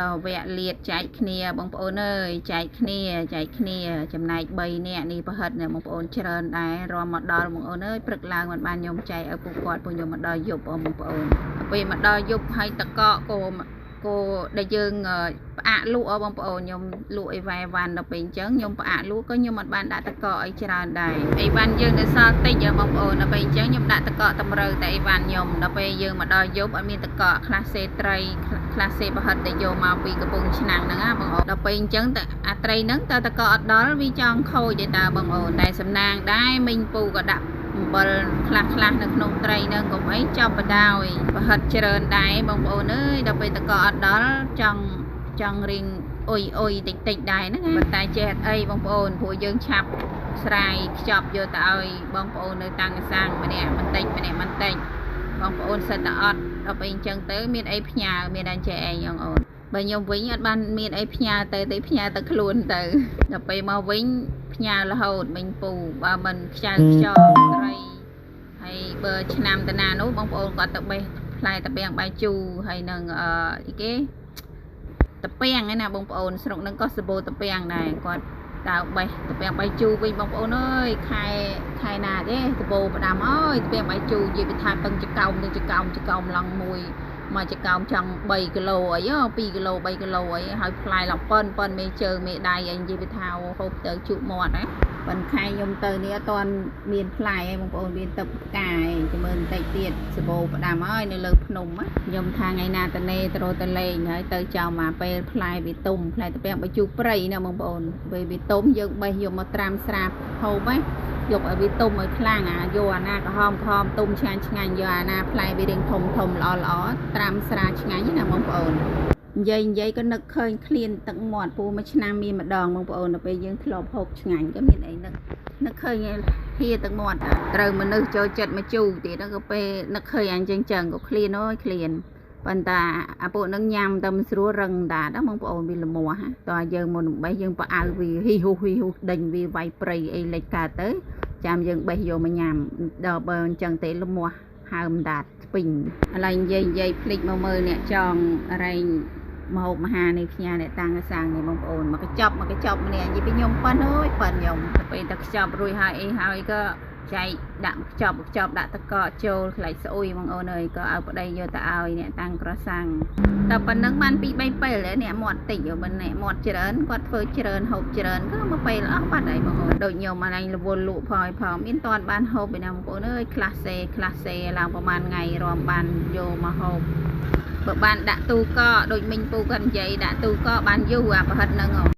ដល់វគ្គលៀតចែកគ្នាបងប្អូនអើយចែកគ្នាចែកគ្នាចំណែក3នាក់នេះប្រហិតនេះបងប្អូនច្រើនដែររំមកដល់បងប្អូនអើយព្រឹកឡើងមិនបានខ្ញុំចែកឲ្យពួកគាត់ពួកខ្ញុំមកដល់យប់បងប្អូនពេលមកដល់យប់ហើយតកកគោគោដែលយើងផ្អាកលក់បងប្អូនខ្ញុំលក់អីវ៉ែវ៉ាន់ដល់ពេលអញ្ចឹងខ្ញុំផ្អាកលក់ក៏ខ្ញុំអត់បានដាក់តកកអីច្រើនដែរអីវ៉ាន់យើងនៅសល់តិចបងប្អូនដល់ពេលអញ្ចឹងខ្ញុំដាក់តកកតម្រូវតែអីវ៉ាន់ខ្ញុំដល់ពេលយើងមកដល់យប់អត់មានតកកខ្លះសេត្រីខ្លះសេប្រហិតដែលយកមកពីកំពង់ឆ្នាំងហ្នឹងណាបងប្អូនដល់ពេលអញ្ចឹងតអាត្រីហ្នឹងតើតកអត់ដល់វាចង់ខូចទេតើបងប្អូនតែសំណាងដែរមីងពូក៏ដាក់អំបិលខ្លះខ្លះនៅក្នុងត្រីហ្នឹងកុំអីចាប់បដោយប្រហិតច្រើនដែរបងប្អូនអើយដល់ពេលតកអត់ដល់ចង់ចង់រៀងអុយអុយតិចតិចដែរហ្នឹងប៉ុន្តែចេះអត់អីបងប្អូនព្រោះយើងឆាប់ស្រាយខ្ចប់យកទៅឲ្យបងប្អូននៅតាំងសាំងម្នាក់បន្តិចម្នាក់បន្តិចបងប្អូនសិតតែអត់ដល់ពេលអញ្ចឹងទៅមានអីផ្ញើមានអីចេះឯងបងអូនបើខ្ញុំវិញអត់បានមានអីផ្ញើទៅទេផ្ញើទៅខ្លួនទៅដល់ពេលមកវិញផ្ញើរហូតមិញពូបើមិនខ្ចៅខ្ចងត្រីហើយបើឆ្នាំតាណានោះបងប្អូនគាត់ទៅបេះផ្លែតាពាំងបាយជូរហើយនឹងអឺអីគេតាពាំងឯណាបងប្អូនស្រុកនឹងក៏សបោតាពាំងដែរគាត់តើបេះតាពាំងបាយជូរវិញបងប្អូនអើយខែខែណាទេសបោផ្ដាំអើយតាពាំងបាយជូរនិយាយពីថាតឹងចកោមតឹងចកោមចកោមឡងមួយមកចកោមចង់3គីឡូអី2គីឡូ3គីឡូអីហើយផ្លែឡងប៉ុនប៉ុនមេជើងមេដៃអីនិយាយពីថាហូបទៅជក់មាត់ណាប៉ុនខែខ្ញុំទៅនេះអត់ទាន់មានផ្លែឯងបងប្អូនមានទឹកផ្កាឯងចាំមើលបន្តិចទៀតសបោផ្ដាំហើយនៅលើភ្នំខ្ញុំថាថ្ងៃណាតនេទៅទៅលេងហើយទៅចោលមកពេលផ្លែវាទុំផ្លែតាពាំងបាយជូរព្រៃណាបងប្អូនពេលវាទុំយើងបេះយកមកត្រាំស្រាហូបហ្នឹងយកឲ្យវាទុំឲ្យខ្លាំងអាយកអាណាក្រហមក្រហមទុំឆ្ងាញ់ឆ្ងាញ់យកអាណាផ្លែវារៀងធំធំល្អល្អត្រាំស្រាឆ្ងាញ់ណាបងប្អូននិយាយនិយាយក៏នឹកឃើញឃ្លានទឹកមាត់ពូមួយឆ្នាំមានម្ដងបងប្អូនដល់ពេលយើងធ្លាប់ហូបឆ្ងាញ់ក៏មានអីនឹកនឹកឃើញហៀទឹកមាត់ត្រូវមនុស្សចូលចិត្តមកជូរទៀតហ្នឹងក៏ពេលនឹកឃើញអញចឹងចឹងក៏ឃ្លានអើយឃ្លានប៉ុន្តែអាពួកនឹងញ៉ាំតែមិនស្រួលរឹងតាដល់បងប្អូនវាលមាស់តើយើងមុនបេះយើងផ្អៅវាហ៊ីហ៊ូហ៊ីហ៊ូដេញវាវាយព្រៃអីលិចកើតទៅចាំយើងបេះយកមកញ៉ាំដល់បើអញ្ចឹងទេលមាស់ហើមដាតស្ពីងឥឡូវនិយាយនិយាយភ្លេចមកមើលអ្នកចងរែងមហូបមហានេះផ្ញើអ្នកតាំងសាំងនេះបងប្អូនមកកញ្ចប់មកកញ្ចប់ម្នាក់និយាយពីខ្ញុំប៉ិនអើយប៉ិនខ្ញុំពេលតែខ្ចប់រួចហើយអីហើយក៏ចែកដាក់ខ្ចប់ខ្ចប់ដាក់តកចូលខ្លាចស្អុយបងអូនអើយក៏ឲ្យប្តីយកទៅឲ្យអ្នកតាំងក្រសាំងតែប៉ុណ្្នឹងបាន2 3ពេលអ្នកមាត់តិចបើអ្នកមាត់ច្រើនគាត់ធ្វើច្រើនហូបច្រើនក៏មកពេលអស់បាត់ហើយបងអូនដូចខ្ញុំអានេះរវល់លក់ផងផងមានតាន់បានហូបឯណាបងប្អូនអើយខ្លះសេខ្លះសេឡើងប្រហែលថ្ងៃរំបានយកមកហូបបើបានដាក់ទូកដូចមិញពូគាត់និយាយដាក់ទូកបានយូរអាប្រហិតហ្នឹង